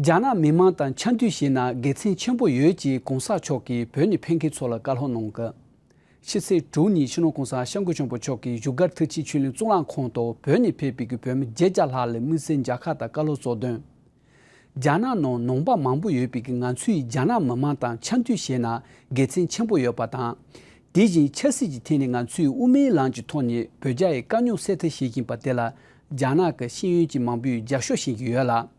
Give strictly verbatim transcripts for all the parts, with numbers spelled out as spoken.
རྒྱ་ནག་མི་མང་དང་འཆམ་མཐུན་བྱས་ན་དགེ་མཚན་ཆེན་པོ་ཡོད་ཅེས་གོང་ས་མཆོག་གིས་བོད་ནས་ཕེབས་མཁན་ཚོ་ལ་བཀའ་སློབ་གནང་གི། ཕྱི་ཚེས་དྲུག་ཉིན་སྤྱི་ནོར་གོང་ས་སྐྱབས་མགོན་ཆེན་པོ་མཆོག་གིས་བཞུགས་སྒར་ཐུགས་ཆེན་ཆོས་གླིང་གཙུག་ལག་ཁང་དུ་བོད་ནས་ཕེབས་པའི་བོད་མི་བརྒྱད་བརྒྱ་ལྷག་ལ་དམིགས་བསལ་མཇལ་ཁ་དང་བཀའ་སློབ་སྩལ་དོན། རྒྱ་ནག་ནང་ནང་པ་མང་པོ་ཡོད་པའི་ང་ཚོས་རྒྱ་ནག་མི་མང་དང་འཆམ་མཐུན་བྱས་ན་དགེ་མཚན་ཆེན་པོ་ཡོད་པ་དང་། དེ་བཞིན་ཆབ་སྲིད་ཀྱི་ཐད་ནས་ང་ཚོས་དབུ་མའི་ལམ་གྱི་ཐོག་ནས་བོད་རྒྱ་ཡི་དཀའ་རྙོག་སེལ་ཐབས་བྱེད་བཞིན་པ་དེ་ལ་རྒྱ་ནག་གི་ཤེས་ཡོན་ཅན་མང་པོས་རྒྱབ་སྐྱོར་བྱེད་ཀྱི་ཡོད་ལ།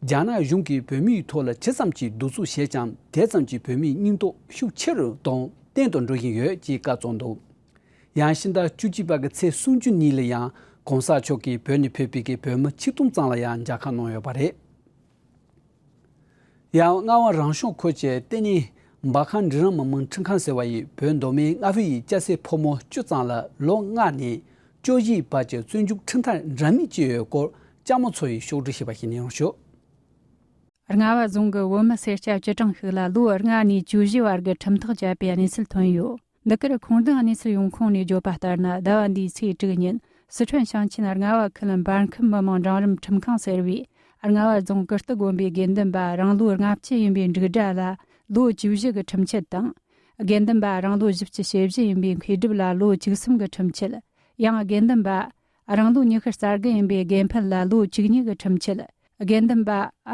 རྒྱ་ནག་གཞུང་གིས་བོད་མིའི་ཐོག་ལ་ཇི་ཙམ་གྱིས་གདུག་རྩུབ་བྱས་ཀྱང་དེ་ཙམ་གྱིས་བོད་མིའི་སྙིང་སྟོབས་ཤུགས་ཆེ་རུ་དང་བརྟན་དུ་འགྲོ་བཞིན་ཡོད་ཅེས་བཀའ་སྩལ་འདུག། ཡང་ཕྱི་ཟླ་བཅུ་གཅིག་པ་གི་ཚེས་སུམ་ཅུ་ཉིན་ལ་ཡང་གོང་ས་མཆོག་གིས་བོད་ནས་ཕེབས་པའི་བོད་མི་ཆིག་སྟོང་ཙམ་ལ་ཡང་མཇལ་ཁ་གནང་ཡོད་པ་རེད། ཡང་རྔ་བ་རང་སྐྱོང་ཁུལ་གྱི་ལྟེ་གནས་འབར་ཁམས་འབྲི་རང་མི་དམངས་ཁྲིམས་ཁང་ཟེར་བ་ཡིས་བོད་མདོ་སྨད་རྔ་ཕུག་ཡི་སྐྱ་སེར་ཕོ་མོ་བཅུ་ཙམ་ལ་ལོ་ལྔ་ནས་བཅུ་བཞི་བར་གྱི་བཙོན་འཇུག་ཁྲིམས་ཐག་འདྲ་མིན་བཅད་ཡོད་སྐོར་ལྕགས་མོ་མཚོ་ཡིས་ཕྱོགས་བསྒྲིགས་བྱས་པ་ཞིག་ནས་ཡང་ཞུ། རྔ་བ་རྫོང་གི་བོད་མི་སེར་སྐྱ་བཅུ་གྲངས་ཤིག་ལ་ལོ་ལྔ་ནས་བཅུ་བཞི་བར་གྱི་ཁྲིམས་ཐག་བཅད་པའི་གནས་ཚུལ་ཐོན་ཡོད། འདི་གར་ཁུངས་ལྡན་གནས་ཚུལ་ཡོང་ཁུངས་ནས་བརྗོད་པ་ལྟར་ན། ཟླ་བ་འདིའི་ཚེས་དྲུག་ཉིན་སི་ཁྲོན་ཞིང་ཆེན་རྔ་བ་ཁུལ་འབར་ཁམས་མི་དམངས་འབྲིང་རིམ་ཁྲིམས་ཁང་ཟེར་བས་རྔ་བ་རྫོང་ཀིརྟི་དགོན་པའི་དགེ་འདུན་པ་རང་ལོ་ལྔ་བཅུ་ཡིན་པའི་འབྲུག་སྒྲ་ལ་ལོ་བཅུ་བཞི་གི་ཁྲིམས་ཆད་དང་། དགེ་འདུན་པ་རང་ལོ་བཞི་བཅུ་ཞེ་བཞི་ཡིན་པའི་མཁས་གྲུབ་ལ་ལོ་བཅུ་གསུམ་གི་ཁྲིམས་ཆད། ཡང་དགེ་འདུན་པ་རང་ལོ་ཉི་ཤུ་རྩ་དགུ་ཡིན་པའི་དགེ་འཕེལ་ལ་ལོ་བཅུ་གཉིས་ཀྱི་ཁྲིམས་ཆད། དགེ་འདུན་པ་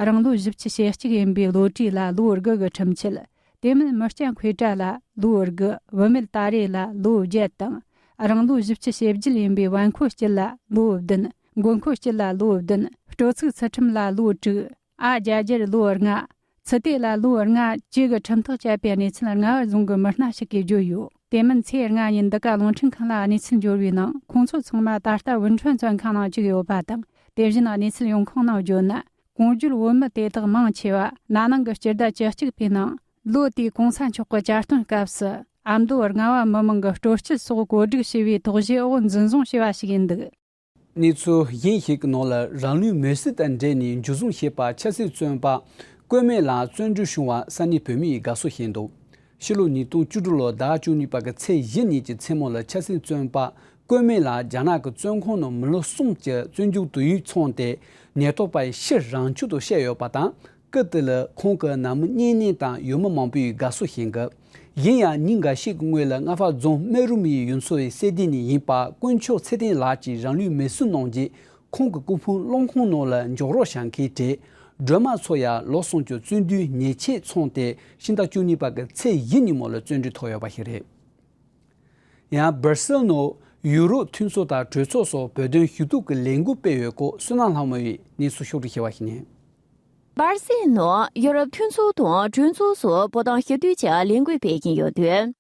རང་ལོ་བཞི་བཅུ་ཞེ་གཅིག་ཡིན་པའི་བློ་གྲོས་ལ་ལོ་དགུ་གི་ཁྲིམས་ཆད། དེ་མིན་མི་སྐྱ་འཁོས་གྲལ་ལ་ལོ་དགུ། བུད་མེད་ཏཱ་རེ་ལ་ལོ་བརྒྱད་དང་། རང་ལོ་བཞི་བཅུ་ཞེ་བརྒྱད་ཡིན་པའི་བན་ཁོ་སྐྱིད་ལ་ལོ་བདུན། མགོན་ཁོ་སྐྱིད་ལ་ལོ་བདུན། སྤྲོ་ཚིགས་ཚུལ་ཁྲིམས་ལ་ལོ་དྲུག། ཨ་རྒྱ་རྒྱར་ལོ་ལྔ། ཚུལ་ཏེ་ལ་ལོ་ལྔ་བཅས་ཀྱི་ཁྲིམས་ཐག་བཅད་པའི་གནས་ཚུལ་རྔ་བ་རྫོང་གི་མི་སྣ་ཞིག་གིས་བརྗོད་ཡོད། དེ་མིན་ཚེས་ལྔ་ཉིན་འདི་ག་རླུང་འཕྲིན་ཁང་ལ་གནས་ཚུལ་འབྱོར་བའི་ནང་ཁོང་ཚོ་ཚང་མ་ད་ལྟ་ཝུན་ཁྲོན་བཙོན་ཁང་ནང་བཅུག་ཡོད་པ་དང་། དེ་བཞིན་གནས་ཚུལ་ཡོང་ཁུངས་ནང་བརྗོད་ན། གོང་བརྗོད་བོད་མི་དེ་དག་མང་ཆེ་བ་ན་ནིང་གི་སྤྱི་ཟླ་བཅུ་གཅིག་པའི་ནང་ལོ་དེའི་གོང་ས་མཆོག་གི་གྱ་སྟོན་སྐབས་སུ་ཨ་མདོ་རྔ་བ་མི་མང་གི་སྤྲོ་སྐྱིད་སོགས་གོ་སྒྲིག་བྱས་པའི་དོགས་གཞིའི་འོག་འཛིན་བཟུང་བྱས་པ་ཞིག་ཡིན་འདུག། གནས་ཚུལ་གཞན་ཞིག་གི་ནང་ལ་རང་ལུས་མེར་སྲེག་དང་འབྲེལ་ནས་འཇུ་བཟུང་བྱས་པ་ཆབ་སྲིད་བཙོན་པ་ཀོས་མེ་ལགས་བཙོན་གྲོལ་བྱུང་བར་ས་གནས་བོད་མིས་དགའ་བསུ་བྱས་འདུག། ཕྱི་ལོ་ཉིས་སྟོང་བཅུ་དྲུག་ལོ་ཟླ་བཅུ་གཉིས་པ་གི་ཚེས་བཞི་ཉིན་གྱི་མཚན་མོ་ལ་ཆབ་སྲིད་བཙོན་པ་ཀོས་མེ་ལགས་རྒྱ་ནག་གི་བཙོན་ཁང་ནང་མི་ལོ་གསུམ་གྱི་བཙོན་འཇུག་དུས་ཡུན་ཚང་སྟེ་ཉེན་རྟོག་པ་ཡིས་ཕྱིར་རང་ཆུང་དུ་བསྐྱལ་ཡོད་པ་དང་། སྐབས་དེ་ལ་ཁོང་གི་ནང་མི་གཉེན་ཉེ་དང་ཡུལ་མི་མང་པོས་དགའ་བསུ་བྱེད་འགོ། གཞན་ཡང་ཉིན་འགའ་ཤས་ཀྱི་སྔོན་ལ་རྔ་བ་རྫོང་སྨན་རུམ་ཡི་ཡུལ་ཚོའི་སྲིད་སྡེ་ནས་ཡིན་པ་དཀོན་མཆོག་ཚེ་བརྟན་ལགས་ཀྱིས་རང་ལུས་མེར་སྲེག་གནང་རྗེས་ཁོང་གི་སྐུ་ཕུང་རླུང་ཁང་ནང་ལ་འཇོག་རོགས་བྱ་མཁན་དེ་སྒྲོལ་མ་མཚོ་ཡང་ལོ་གསུམ་གྱི་བཙོན་དུས་ཉེས་ཆད་ཚང་སྟེ་ཕྱི་ཟླ་བཅུ་གཉིས་པ་གི་ཚེས་བཞི་ཉིན་མོ་ལ་བཙོན་གྲོལ་ཐོབ་ཡོད་པ་ཞིག་རེད། ཡང་སྦར་སིལ་ནང་ཡུ་རོབ་མཐུན་ཚོགས་དང་གྲོས་ཚོགས་སོགས་བོད་དོན་ཞུ་གཏུག་གི་ལས་འགུལ་སྤེལ་ཡོད་སྐོར་བསོད་ནམས་ལྷ་མོ་ཡིས་གནས་ཚུལ་ཕྱོགས་བསྒྲིགས་བྱས་པ་ཞིག་ཡིན། སྦར་སིལ་ནང་ཡུ་རོབ་མཐུན་ཚོགས་དང་གྲོས་ཚོགས་སོགས་བོད་དོན་ཞུ་གཏུག་གི་ལས་འགུལ་སྤེལ་གྱིན་ཡོད་དུས།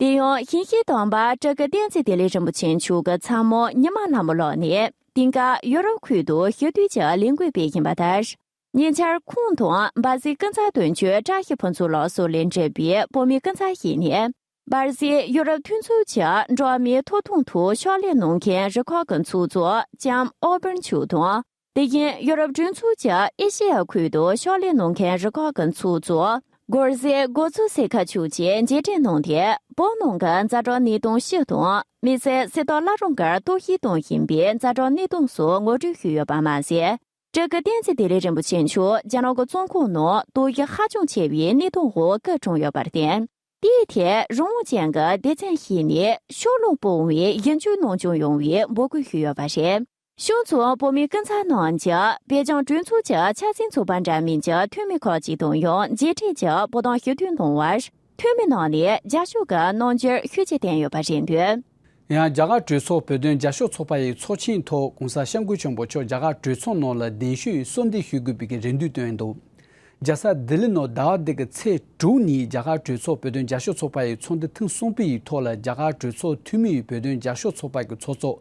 དེ་ཡང་ཞིང་གཤེགས་དམ་པ་སྤྲུལ་སྐུ་བསྟན་འཛིན་བདེ་ལེགས་རིན་པོ་ཆེ་མཆོག་གི་ཚ་མོ་ཉི་མ་ལྷ་མོ་ལགས་ནས་དེང་སྐབས་ཡུ་རོབ་ཁུལ་དུ་ཞུ་གཏུག་གི་ལས་འགུལ་སྤེལ་བཞིན་པ་ལྟར། ཉེ་ཆར་ཁོང་དང་སྦར་སིལ་སྐུ་ཚབ་དོན་གཅོད་བཀྲ་ཤིས་ཕུན་ཚོགས་ལགས་སོགས་ལས་གྲུབ་པའི་བོད་མི་སྐུ་ཚབ་ཞིག་ནས། སྦར་སིལ་ཡུ་རོབ་མཐུན་ཚོགས་ཀྱི་འགྲོ་བ་མིའི་ཐོབ་ཐང་ཐོག་ཕྱག་ལས་གནང་མཁན་རུ་ཁག་གི་ཚོགས་གཙོ་ལྕམ་ཨོ་བྷར་མཆོག་དང་། དེ་བཞིན་ཡུ་རོབ་གྲོས་ཚོགས་ཀྱི་ཨེ་ཤེ་ཡ་ཁུལ་དུ་ཕྱག་ལས་གནང་མཁན་རུ་ཁག་གི་ཚོགས་གཙོ་གོར་ཟེ་གོ་ཚུ་སེ་ཁ་མཆོག་བཅས་མཇལ་འཕྲད་གནང་སྟེ། བོད་ནང་གི་ཛ་དྲག་གནས་སྟངས་སྤྱི་དང་། དམིགས་བསལ་སྲིད་ཐོག་བླ་རུང་སྒར་གཏོར་བཤིག་གཏོང་བཞིན་པའི་ཛ་དྲག་གནས་སྟངས་སོགས་ངོ་སྤྲོད་ཞུས་ཡོད་པ་མ་ཟད། སྤྲུལ་སྐུ་བསྟན་འཛིན་བདེ་ལེགས་རིན་པོ་ཆེ་མཆོག་རྒྱ་ནག་གི་བཙོན་ཁང་ནང་དོགས་གཞི་ཧ་ཅང་ཆེ་བའི་གནས་སྟངས་འོག་སྐུ་གྲོངས་ཡོད་པར་བརྟེན། དེའི་ཐད་རང་དབང་ཅན་གྱི་སྡེ་ཚན་ཞིག་ནས་ཕྱོགས་ལྷུང་སྤོང་བའི་ཡིད་འཇོག་གནང་སྐྱོང་ཡོང་བའི་འབོད་སྐུལ་ཞུས་ཡོད་པ་རེད། ཕྱོགས་མཚུངས་བོད་མིའི་སྐུ་ཚབ་རྣམས་ཀྱིས་བོད་རྒྱ་གྲོས་ཚོགས་ཀྱི་ཆ་ཚང་ཚོགས་པ་འདྲ་མིན་གྱི་འཐུས་མི་ཁག་ཅིག་དང་ཡང་མཇལ་འཕྲད་ཀྱིས་བོད་དོན་ཞུ་གཏུག་གནང་བར། འཐུས་མི་རྣམས་ནས་རྒྱབ་སྐྱོར་གྱི་རྣམ་འགྱུར་ཤུགས་ཆེ་བསྟན་ཡོད་པ་རེད་འདུག། ཡང་རྒྱ་གར་གྲོས་ཚོགས་བོད་དོན་རྒྱབ་སྐྱོར་ཚོགས་པ་ཡི་ཚོགས་ཆེན་ཐོག་གོང་ས་སྐྱབས་མགོན་ཆེན་པོ་མཆོག་རྒྱ་གར་གྲོས་ཚོགས་ནང་ལ་གདན་ཞུས་ཡི་གསོལ་འདེབས་ཞུ་དགོས་པའི་རེ་འདུན་བཏོན་འདུག། རྒྱལ་ས་ལྡི་ལི་ནང་ཟླ་བ་འདི་གི་ཚེས་དྲུག་ཉིན་རྒྱ་གར་གྲོས་ཚོགས་བོད་དོན་རྒྱབ་སྐྱོར་ཚོགས་པ་ཡི་ཚོགས་འདུ་ཐེངས་གསུམ་པའི་ཐོག་ལ་རྒྱ་གར་གྲོས་ཚོགས་འཐུས་མི་ཡི་བོད་དོན་རྒྱབ་སྐྱོར་ཚོགས་པ་གི་ཚོགས་གཙོ་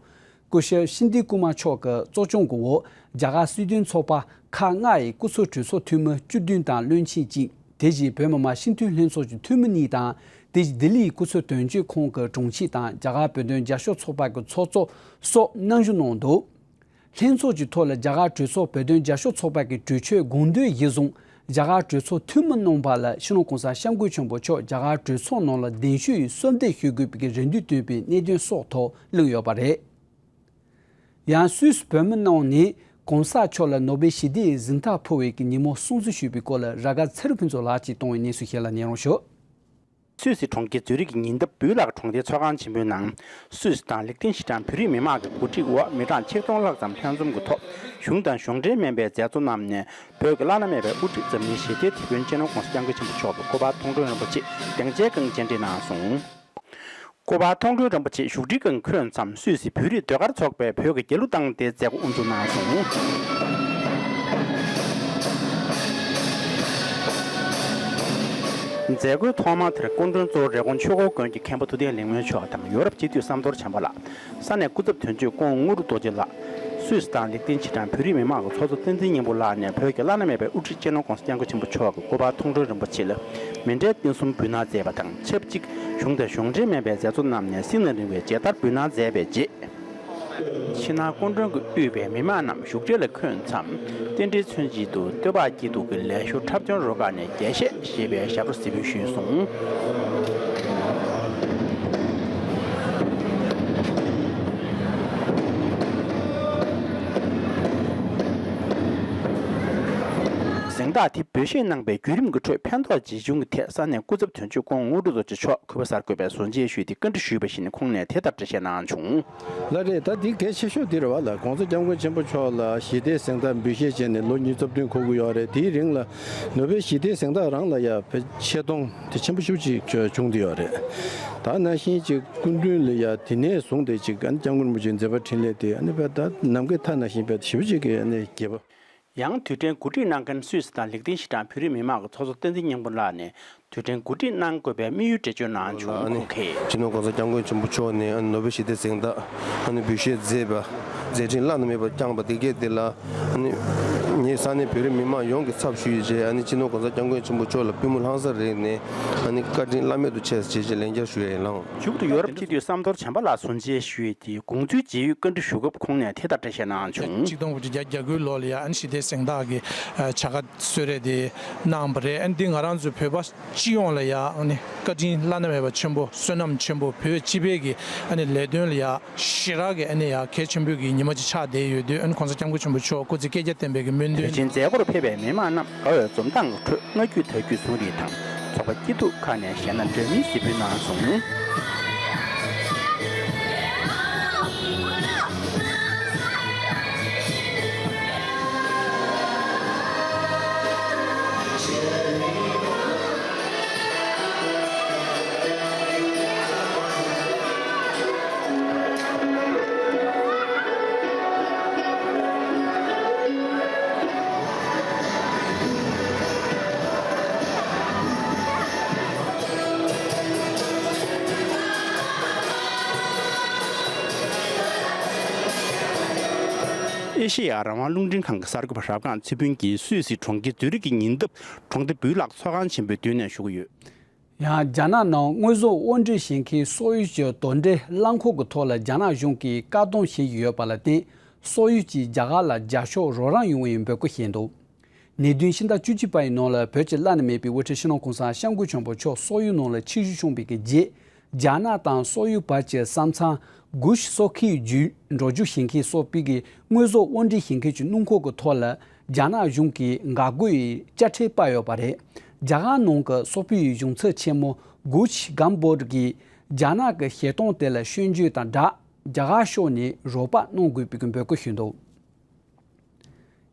སྐུ་ཞབས་ཤིན་དི་ཀུ་མ་མཆོག་གི་གཙོ་སྐྱོང་གི་འོག་རྒྱ་གར་སྲིད་དོན་ཚོགས་པ་ཁག་ལྔ་ཡི་སྐུ་ཚབ་གྲོས་ཚོགས་འཐུས་མི་བཅུ་བདུན་དང་བློན་ཆེན་གཅིག། དེ་བཞིན་བོད་མི་མང་སྤྱི་འཐུས་ལྷན་ཚོགས་ཀྱི་འཐུས་མི་གཉིས་དང་། དེ་བཞིན་ལྡི་ལིའི་སྐུ་ཚབ་དོན་གཅོད་ཁང་གི་དྲུང་ཆེ་དང་རྒྱ་གར་བོད་དོན་རྒྱབ་སྐྱོར་ཚོགས་པ་གི་ཚོགས་གཙོ་སོགས་གནང་ཞུ་གནང་འདུག། ལྷན་ཚོགས་ཀྱི་ཐོག་ལ་རྒྱ་གར་གྲོས་ཚོགས་བོད་དོན་རྒྱབ་སྐྱོར་ཚོགས་པ་གི་གྲོས་ཆོད་དགོངས་དོན་གཞིར་བཟུང་རྒྱ་གར་གྲོས་ཚོགས་འཐུས་མི་རྣམ་པ་ལ་སྤྱི་ནོར་གོང་ས་སྐྱབས་མགོན་ཆེན་པོ་མཆོག་རྒྱ་གར་གྲོས་ཚོགས་ནང་ལ་གདན་ཞུ་ཡི་གསོལ་འདེབས་ཞུ་དགོས་པའི་རེ་འདུན་བཏོན་པའི་གནད་དོན་སོགས་ཐོག་གླེང་ཡོད་པ་རེད། ཡང་སུད་སི་བོད་མི་རྣམས་ནས་ གོང་ས་མཆོག་ལ་ནོ་བེལ་ཞི་བདེའི་གཟེངས་རྟགས་ཕུལ་བའི་ཉིན་མོ་སྲུང་བརྩི་ཞུས་པའི་སྐོར་ལ་ར་ག་ཚེ་རིང་ཕུན་ཚོགས་ལགས་ཀྱིས་གཏོང་བའི་གནས་ཚུལ་ཞིག་ལ་ཉན་རོགས་ཞུ། སུད་སི་གྲོང་ཁྱེར་ཛུ་རིག་གི་ཉེ་འདབས་སྦུལ་ལག་གྲོང་སྡེའི་ཚོགས་ཁང་ཆེན་པོའི་ནང་། སུད་སི་དང་ལིག་ཏེན་ཤི་ཏན་བོད་རིགས་མི་མང་གི་གོ་སྒྲིག་འོག་མི་གྲངས་ཆིག་སྟོང་ལྷག་ཙམ་ལྷན་འཛོམས་ཀྱི་ཐོག་གཞུང་དང་གཞུང་འབྲེལ་མིན་པའི་མཛད་གཙོ་རྣམས་ནས་བོད་ཀྱི་བླ་ན་མེད་པའི་དབུ་ཁྲིད་འཛམ་གླིང་ཞི་བདེའི་དེད་དཔོན་སྤྱི་ནོར་༸གོང་ས་༸སྐྱབས་མགོན་ཆེན་པོ་མཆོག་གི་སྐུ་པར་མཐོང་གྲོལ་རིན་པོ་ཆེ་སྡིངས་ཆའི་སྒང་མཇལ་འཕྲད་གནང་སོང་། སྐུ་པར་མཐོང་གྲོལ་རིན་པོ་ཆེ་བཞུགས་ཁྲིའི་སྒང་འཁོད་མཚམས། སུད་སི་བོད་རིགས་ཟློས་གར་ཚོགས་པས་བོད་ཀྱི་རྒྱལ་གླུ་བཏང་སྟེ་མཛད་སྒོ་དབུ་འཛུགས་གནང་སོང་། མཛད་སྒོའི་ཐོག་མ་དེར་སྐུ་མགྲོན་གཙོ་བོ་རེབ་གོང་ཆོས་འཁོར་དགོན་གྱི་མཁན་པོ་ཐུབ་བསྟན་ལེགས་སྨོན་མཆོག་དང་ཡོ་རོབ་སྤྱི་འཐུས་ཟམ་གདོང་བྱམས་པ་ལགས། ས་གནས་སྐུ་ཚབ་དོན་གཅོད་ཀོང་དངོས་གྲུབ་རྡོ་རྗེ་ལགས། སུད་སི་དང་ལིག་ཏེན་ཤི་ཏན་བོད་རིགས་མི་མང་གི་ཚོགས་གཙོ་བསྟན་འཛིན་སྙིང་པོ་ལགས་ནས་བོད་ཀྱི་བླ་ན་མེད་པའི་དབུ་ཁྲིད་སྤྱི་ནོར་༸གོང་ས་༸སྐྱབས་མགོན་ཆེན་པོ་མཆོག་གི་སྐུ་པར་མཐོང་གྲོལ་རིན་པོ་ཆེ་ལ་མཎྜལ་རྟེན་གསུམ་འབུལ་གནང་མཛད་པ་དང་ཆབས་ཅིག་གཞུང་དང་གཞུང་འབྲེལ་མིན་པའི་མཛད་གཙོ་རྣམས་ནས་སྲིད་ན་རིང་བའི་མཇལ་དར་འབུལ་གནང་མཛད་པའི་རྗེས། ཕྱི་ནང་སྐུ་མགྲོན་གྱིས་དབུས་པའི་མི་མང་རྣམས་བཞུགས་གྲལ་ལ་འཁོད་མཚམས། རྟེན་འབྲེལ་མཚོན་བྱེད་དུ་སྟོད་ཕག་སྐྱིད་སྡུག་གི་ལས་ཞོར་འཁྲབ་སྟོན་རུ་ཁག་ནས་རྒྱས་བཤད་ཞེས་པའི་ཞབས་བྲོ་གཟིགས་འབུལ་ཞུས་སོང་། གཟེངས་རྟགས་དེ་འབུལ་བཞེས་གནང་པའི་བརྒྱུད་རིམ་གྱི་ཁྲོད་ཕན་ཐོགས་ཇི་བྱུང་གི་ཐད་ས་གནས་སྐུ་ཚབ་དོན་གཅོད་ཀོང་དངོས་གྲུབ་རྡོ་རྗེ་མཆོག་གུས་པ་གསར་འགོད་པས་གསུང་བཤད་ཞུས་ཏེ་བཀའ་འདྲི་ཞུས་པ་ཞིག་ནས་ཁོང་ནས་དེ་ལྟར་འགྲེལ་བཤད་གནང་བྱུང་། ལགས་རེད། ད་འདི་གལ་ཆེ་ཤོས་འདི་རེད་བ། ལགས་༸གོང་ས་༸སྐྱབས་མགོན་ཆེན་པོ་མཆོག་ལ་ཞི་བདེའི་གཟེངས་རྟགས་འབུལ་བཞེས་བྱས་ནས་ལོ་ཉེར་བདུན་འཁོར་གྱི་ཡོད་རེད། དེའི་རིང་ལ་ནོ་བེལ་ཞི་བདེའི་གཟེངས་རྟགས་རང་ལ་ཡ་ཕལ་ཆེར་ཆེ་མཐོང་དེ་ཆེན་པོ་ཞེ་པོ་ཅིག་བྱུང་བསྡད་ཡོད་རེད། ད་ནང་བཞིན་ཅིག་སྐུ་མདུན་ལ་ཡ་དེ་ནས་བཟུང་སྟེ་ཅིག་ཨ་ནི་སྐྱབས་མགོན་རིན་པོ་ཆེའི་མཛད་པ་འཕྲིན་ལས་དེ་ཨ་ནི་བས་ད་ནམ་མཁའི་མཐའ་ནང་བཞིན་བས་ཞེ་པོ་ཅིག་གི་ཨ་ནི་རྒྱས་པ། ཡང་དུས་དྲན་གོ་སྒྲིག་གནང་མཁན་སུད་སི་དང་ལིག་ཏེན་ཤི་ཏན་བོད་རིགས་མི་མང་གི་ཚོགས་གཙོ་བསྟན་འཛིན་སྙིང་པོ་ལགས་ནས་དུས་དྲན་གོ་སྒྲིག་གནང་དགོས་པའི་དམིགས་ཡུལ་འགྲེལ་བརྗོད་གནང་བྱུང་། ཨ་ནི་ཁོང་གིས། སྤྱི་ནོར་༸གོང་ས་༸སྐྱབས་མགོན་ཆེན་པོ་མཆོག་ནས་ཨ་ནི་ནོ་བེལ་ཞི་བདེའི་གཟེངས་རྟགས་ཨ་ནི་འབུལ་བཞེས་མཛད་པ། མཛད་འཕྲིན་བླ་ན་མེད་པ་བསྐྱངས་པ་དེ་གས་དེ་ལ་ཨ་ནི་ངས་ས་གནས་བོད་རིགས་མི་མང་ཡོངས་ཀྱི་ཚབ་ཞུས་བྱས་ཨ་ནི་སྤྱི་ནོར་༸གོང་ས་༸སྐྱབས་མགོན་ཆེན་པོ་མཆོག་ལ་པུས་མོ་ལྷང་ས་རེག་ནས་ཨ་ནི་བཀའ་དྲིན་བླ་མེད་དུ་ཆེ་ཞེས་ལན་བརྒྱར་ཞུ་ཡ་ཡིན་ལགས། མཇུག་ཏུ་ཡོ་རོབ་སྤྱི་འཐུས་ཟམ་གདོང་བྱམས་པ་ལགས་གསུང་བཤད་ཞུས་ཏེ་དགོངས་ཚུལ་བརྗེ་ཡོད་བཀའ་འདྲི་ཞུ་སྐབས་ཁོང་ནས་དེ་ལྟར་འགྲེལ་བཤད་གནང་བྱུང་། ཆིག་སྟོང་དགུ་བརྒྱ་བརྒྱད་ཅུ་གྱ་དགུའི་ལོ་ལ་ཡ་ཨ་ནི་ཞི་བདེའི་གཟེངས་རྟགས་ཀྱི་ཨ་བྱ་དགའ་གསོལ་རས་དེ་གནང་བ་རེད། ཨ་ནི་འདི་ང་རང་ཚོའི་བོད་པ་སྤྱི་ཡོངས་ལ་ཡ་ཨ་ནི་བཀའ་དྲིན་བླ་ན་མེད་པ་ཆེན་པོ་བསོད་ནམས་ཆེན་པོ་བོད་སྤྱི་པའི་གི་ཨ་ནི་ལས་དོན་ལ་ཡ་ཞེ་དྲག་གི་ཨ་ནི་ཡ་གལ་ཆེན་པོའི་གི་ཉི་མ་ཅིག་ཆགས་བསྡད་ཡོད་དུས་ཨ་ནི་༸གོང་ས་༸སྐྱབས་མགོན་ཆེན་པོ་མཆོག་སྐུ་ཚེ་བསྐལ་བརྒྱར་བརྟན་པའི་གི་སྨོན་འདུན། དུས་ཆེན་མཛད་སྒོར་ཕེབས་པའི་མི་མང་རྣམས་དགའ་བའི་འཛུམ་མདངས་ཀྱི་ཁྲོད་སྔ་རྒྱུད་ད་རྒྱུད་གསུང་རིགས་དང་ཚོགས་པ་སྐྱིད་སྡུག་ཁག་ནས་གཞས་སྣ་འདྲ་མིན་གཟིགས་འབུལ་གནང་སོང་། ཨེ་ཤེ་ཡ་རང་དབང་རླུང་འཕྲིན་ཁང་གི་གསར་འགོད་པ་རབ་སྒང་ཚེ་ཕུན་གྱིས་སུད་སི་གྲོང་ཁྱེར་ཛུ་རིག་གི་ཉེ་འདབས་གྲོང་སྡེ་སྦུལ་ལག་ཚོགས་ཁང་ཆེན་པོའི་མདུན་ནས་ཞུ་གི་ཡོད། ཡང་རྒྱ་ནག་ནང་དངོས་ཟོག་དབོར་འདྲེན་བྱེད་མཁན་སོག་ཡུལ་གྱི་དོན་འབྲེལ་རླངས་འཁོར་གྱི་ཐོག་ལ་རྒྱ་ནག་གཞུང་གིས་བཀག་སྡོམ་བྱེད་ཀྱི་ཡོད་པ་ལ་བརྟེན། སོག་ཡུལ་གྱིས་རྒྱ་གར་ལ་རྒྱབ་སྐྱོར་རོགས་རམ་ཡོང་བའི་འབོད་སྐུལ་བྱས་འདུག། ཉེ་དུས་ཕྱི་ཟླ་བཅུ་གཅིག་པ་ཡི་ནང་ལ་བོད་ཀྱི་བླ་ན་མེད་པའི་དབུ་ཁྲིད་སྤྱི་ནོར་༸གོང་ས་༸སྐྱབས་མགོན་ཆེན་པོ་མཆོག་སོག་ཡུལ་ནང་ལ་ཆིབས་བསྒྱུར་བྱུང་བའི་རྗེས། རྒྱ་ནག་དང་སོག་ཡུལ་བར་གྱི་ས་མཚམས་གུ་ཤི་སོག་ཁའི་བརྒྱུད་འགྲོ་རྒྱུ་བྱེད་མཁན་སོག་པའི་གི་དངོས་ཟོག་དབོར་འདྲེན་བྱེད་མཁན་གྱི་སྣུམ་འཁོར་གྱི་ཐོག་ལ་རྒྱ་ནག་གཞུང་གིས་འགག་སྒོའི་དཔྱ་ཁྲལ་སྤར་ཡོད་པ་རེད། རྒྱ་གར་ནང་གི་སོག་པོའི་གཞུང་ཚབ་ཆེན་མོ་གུ་ཤི་གམ་བྷོར་གྱིས་རྒྱ་ནག་གི་བཤད་སྟངས་དེ་ལ་སྐྱོན་བརྗོད་དང་སྦྲགས། རྒྱ་གར་ཕྱོགས་ནས་རོགས་པ་གནང་དགོས་པའི་འབོད་སྐུལ་ཞུས་འདུག།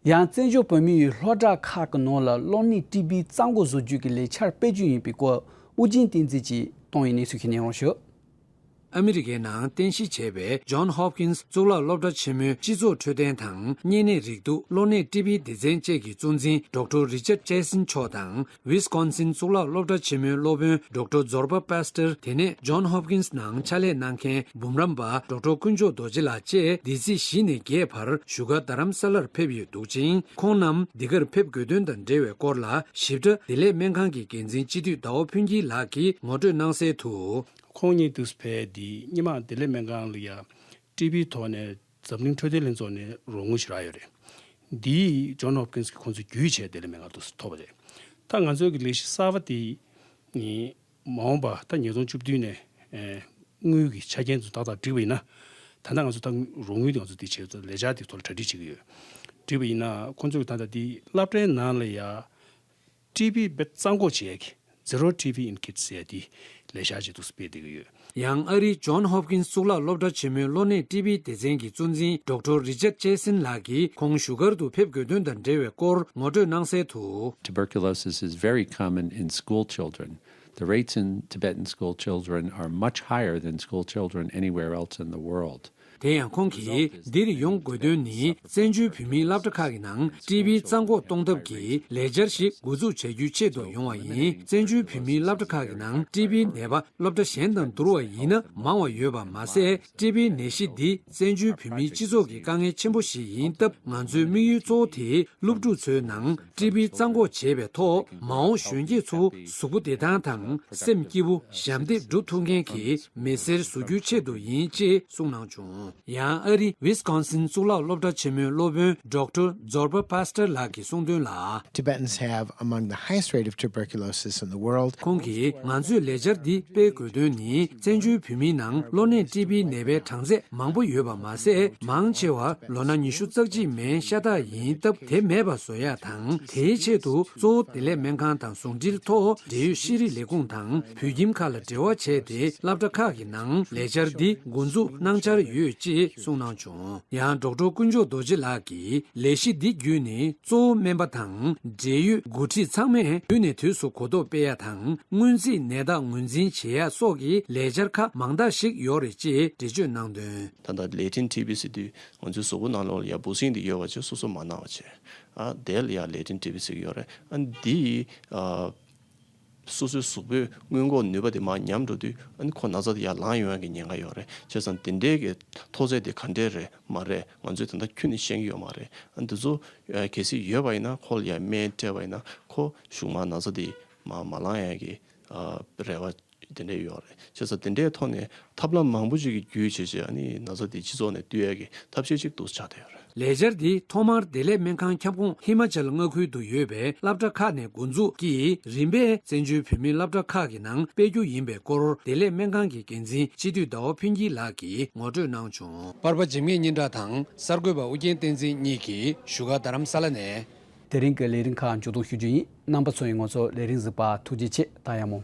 ཡང་བཙན་བྱོལ་བོད་མིའི་སློབ་གྲྭ་ཁག་གི་ནང་ལ་གློ་ནད་ཊི་བི་རྩ་འགོ་བཟོ་རྒྱུ་གི་ལས་འཆར་སྤེལ་རྒྱུ་ཡིན་པའི་སྐོར་ཨུ་རྒྱན་བསྟན་འཛིན་གྱིས་གཏོང་བའི་གནས་ཚུལ་ཞིག་ཉན་རོགས་ཞུ། ཨ་མི་རི་ཀའི་ནང་རྟེན་གཞི་བྱས་པའི་ཇོན་ཧོབ་ཀིན་སི་གཙུག་ལག་སློབ་གྲྭ་ཆེན་མོའི་སྤྱི་ཚོགས་འཕྲོད་བསྟེན་དང་གཉན་ནད་རེག་དུག་གློ་ནད་ཊི་བི་སྡེ་ཚན་བཅས་ཀྱི་གཙོ་འཛིན་ཌོག་ཊར་རི་ཅར་ཇེ་སན་མཆོག་དང་། ཝིས་ཀོན་སིན་གཙུག་ལག་སློབ་གྲྭ་ཆེན་མོའི་སློབ་དཔོན་ཌོག་ཊར་ཛོར་བྷ་པེ་སི་ཊར། དེ་ནས་ཇོན་ཧོབ་ཀིན་སི་ནང་ཕྱག་ལས་གནང་མཁན་འབུམ་རམས་པ་ཌོག་ཊར་དཀོན་མཆོག་རྡོ་རྗེ་ལགས་བཅས་འདི་ཚེས་བཞི་ནས་བརྒྱད་བར་བཞུགས་སྒར་རྡ་རམ་ས་ལར་ཕེབས་ཡོད་འདུག་ཅིང་། ཁོང་རྣམས་འདི་གར་ཕེབས་དགོས་དོན་དང་འབྲེལ་བའི་སྐོར་ལ་ཞིབ་ཕྲ་བདེ་ལེགས་སྨན་ཁང་གི་འགན་འཛིན་སྤྱི་འཐུས་ཟླ་བ་ཕུན་སྐྱིད་ལགས་ཀྱིས་ངོ་སྤྲོད་གནང་གསལ་དུ། ཁོང་གཉིས་འདུག་སེ་ཕེབས་འདི་སྔོན་མ་བདེ་ལེགས་སྨན་ཁང་ལ་ཡ་ཊི་བི་ཐོག་ནས་འཛམ་གླིང་འཕྲོད་བསྟེན་ལྷན་ཚོགས་ནས་རོགས་དངུལ་ཞིག་རག་ཡོད་རེད། འདིས་ཇོན་ཧོབ་ཀིན་སི་གིས་ཁོང་ཚོ་བརྒྱུད་བྱས་བདེ་ལེགས་སྨན་ཁང་དུ་ཐོབ་པ་རེད། ད་ང་ཚོའི་གི་ལས་གཞི་གསར་པ་དེ་ནི་མ་འོངས་པ་ད་ཉིས་སྟོང་བཅུ་བདུན་ནས་ཨེ་དངུལ་གྱི་ཆ་རྐྱེན་ཚོ་ཏག་ཏག་འགྲིག་པ་ཡིན་ན། ད་ལྟ་ང་ཚོ་ད་རོགས་དངུལ་དེ་ང་ཚོ་དེ་བྱས་ལས་འཆར་དེ་ཐོག་ལ་གྲ་སྒྲིག་བྱེད་ཀྱི་ཡོད། བྲིས་པ་ཡིན་ན་ཁོང་ཚོས་ད་ལྟ་འདི་སློབ་གྲྭའི་ནང་ལ་ཡ་ཊི་བི་རྩ་འགོག་བྱེད་ཀྱི་Zero T B in Kids ཟེར་ཡ་འདི་ལས་འཆར་ཅིག་འདུག་སྤེལ་བསྡད་ཀྱི་ཡོད། ཡང་ཨ་རིའི་John Hopkins གཙུག་ལག་སློབ་གྲྭ་ཆེན་མོའི་གློ་ནད་ཊི་བི་སྡེ་ཚན་གྱི་གཙོ་འཛིན་Doctor Richard Jason ལགས་ཀྱིས་ཁོང་བཞུགས་སྒར་དུ་ཕེབས་དགོས་དོན་དང་འབྲེལ་བའི་སྐོར་ངོ་སྤྲོད་གནང་གསལ་དུ། Tuberculosis is very common in school children. The rates in Tibetan school children are much higher than school children anywhere else in the world. དེ་ཡང་ཁོང་གིས་འདིར་ཡོང་དགོས་དོན་ནི་བཙན་བྱོལ་བོད་མིའི་སློབ་གྲྭ་ཁག་གི་ནང་ཊི་བི་རྩ་འགོག་གཏོང་ཐབས་ཀྱི་ལས་འཆར་ཞིག་འགོ་འཛུགས་བྱ་རྒྱུའི་ཆེད་དུ་ཡོང་བ་ཡིན། བཙན་བྱོལ་བོད་མིའི་སློབ་གྲྭ་ཁག་གི་ནང་ཊི་བིའི་ནད་པ་སློབ་གྲྭ་གཞན་དང་བསྡུར་བ་ཡིན་ན་མང་བ་ཡོད་པ་མ་ཟད། ཊི་བིའི་ནད་གཞི་འདི་བཙན་བྱོལ་བོད་མིའི་སྤྱི་ཚོགས་ཀྱི་དཀའ་ངལ་ཆེན་པོ་ཞིག་ཡིན་སྟབས། ང་ཚོའི་དམིགས་ཡུལ་གཙོ་བོ་དེ་སློབ་ཕྲུག་ཚོའི་ནང་ཊི་བི་རྩ་འགོག་བྱེད་པའི་ཐོག་མ་འོངས་གཞོན་སྐྱེས་ཚོ་གཟུགས་པོ་བདེ་ཐང་དང་སེམས་སྐྱིད་པོ་ཞབས་འདེགས་སྒྲུབ་ཐུབ་མཁན་གྱི་མི་སེར་བཟོ་རྒྱུའི་ཆེད་དུ་ཡིན་ཅེས་གསུངས་གནང་བྱུང་། ཡང་ཨ་རི་ཝི་སི་ཀོན་སིན་གཙུག་ལག་སློབ་གྲྭ་ཆེན་མོའི་སློབ་དཔོན་Doctor Zorba Pastor ལགས་ཀྱིས་གསུངས་དོན་ལ། Tibetans have among the highest rate of tuberculosis in the world. ཁོང་གིས་ང་ཚོས་ལས་འཆར་འདི་སྤེལ་དགོས་དོན་ནི། བཙན་བྱོལ་བོད་མིའི་ནང་གློ་ནད་ཊི་བིའི་ནད་པའི་གྲངས་ཚད་མང་པོ་ཡོད་པ་མ་ཟད། མང་ཆེ་བ་ལོ་ན་ཉི་ཤུ་རྩ་གཅིག་མན་ཤ་སྟག་ཡིན་སྟབས། དེ་མེད་པ་བཟོ་ཡག་དང་། དེའི་ཆེད་དུ་གཙོ་བོ་བདེ་ལེགས་སྨན་ཁང་དང་ཟུང་འབྲེལ་ཐོག་འབྲེལ་ཡོད་ཤེས་རིག་ལས་ཁུངས་དང་བོད་ཁྱིམ་ཁག་ལ་འབྲེལ་བ་བྱས་ཏེ། སློབ་གྲྭ་ཁག་གི་ནང་ལས་འཆར་འདི་འགོ་འཛུགས་གནང་འཆར་ཡོད་ཅེས་གསུངས་གནང་བྱུང་། ཡང་ཌོག་ཊར་དཀོན་མཆོག་རྡོ་རྗེ་ལགས་ཀྱིས། ལས་གཞི་འདི་བརྒྱུད་ནས་གཙོ་བོ་སྨན་པ་དང་འབྲེལ་ཡོད་འགོ་ཁྲིད་ཚང་མས་དུས་ནས་དུས་སུ་གོ་རྟོགས་སྤེལ་ཡ་དང་། སྔོན་རྩིས་ནད་རྟགས་ངོས་འཛིན་བྱེད་ཡ་སོགས་ཀྱི་ལས་འཆར་ཁག་མང་དག་ཞིག་ཡོད་རེད་ཅེས་འགྲེལ་བརྗོད་གནང་དོན། ད་ལྟ་ལེ་ཊེན་ཊི་བི་ཟེར་དུས་ང་ཚོའི་གཟུགས་པོ་ནང་ལོགས་ལ་ཡ་འབུ་སྲིན་འདི་ཡོད་པ་ཅིག་སོ་སོ་མ་ན་བ་བྱས། ཨ་དེ་ལ་ཡ་ལེ་ཊེན་ཊི་བི་ཟེར་གྱི་ཡོད་རེད། ཨ་འདི་ཡི་ཨ། སོ་སོའི་གཟུགས་པོའི་སྔོན་འགོག་ནུས་པ་དེ་མར་ཉམས་འགྲོ་དུས། ཨ་ནི་ཁོ་ན་ཚ་དེ་ཡར་ལངས་ཡོང་ཡག་གི་ཉེན་ཁ་ཡོད་རེད། བྱས་ཙང་དེ་འདྲའི་གི་མཐོ་ཚད་དེ་ག་འདྲས་རེད་མ་རེད། ང་ཚོས་ད་ལྟ་ཁྱོན་ནས་ཤེས་ཀྱི་ཡོད་མ་རེད། ཨ་འདི་ཚོ་ཨ་གལ་སྲིད་ཡོད་པ་ཡིན་ན། ཁོ་ལ་ཡར་སྨན་སྤྲད་པ་ཡིན་ན། ཁོ་གཞུག་མ་ན་ཚ་དེ་མར་མ་ལངས་ཡག་གི་ཨ་རེ་བ་དེ་འདྲས་ཡོད་རེད། བྱས་ཙང་དེ་འདྲའི་ཐོག་ནས་ཐབས་ལམ་མང་པོ་ཅིག་གི་བརྒྱུད་བྱས་བྱས། ཨ་ནི་ན་ཚ་དེ་སྤྱི་ཚོགས་ནས་བཏུལ་ཡག་གི་ཐབས་ཤེས་ཅིག་འདུག་ཆགས་བསྡད་ཡོད་རེད། ལས་འཆར་འདི་ཐོག་མར་བདེ་ལེགས་སྨན་ཁང་ཁྱབ་ཁོངས་ཧི་མ་ཅལ་མངའ་ཁུལ་དུ་ཡོད་པའི་སློབ་གྲྭ་ཁག་ནས་འགོ་འཛུགས་ཀྱིས། རིམ་པས་བཙན་བྱོལ་བོད་མིའི་སློབ་གྲྭ་ཁག་གི་ནང་སྤེལ་རྒྱུ་ཡིན་པའི་སྐོར། བདེ་ལེགས་སྨན་ཁང་གི་འགན་འཛིན་སྤྱི་འཐུས་ཟླ་བ་ཕུན་སྐྱིད་ལགས་ཀྱིས་ངོ་སྤྲོད་གནང་བྱུང་། པར་པ་འཇིགས་མེད་སྙན་གྲགས་དང་གསར་འགོད་པ་ཨུ་རྒྱན་བསྟན་འཛིན་གཉིས་ཀྱིས་བཞུགས་སྒར་རྡ་རམ་ས་ལ་ནས། དེ་རིང་གི་ལས་རིམ་ཁག་མཇུག་བསྡོམས་ཞུ་རྒྱུ་ཡིན། རྣམ་པ་ཚོ་ཡིས་ང་ཚོ་ལས་རིམ་གཟིགས་པར་ཐུགས་རྗེ་ཆེ། ད་ཡག་མོ།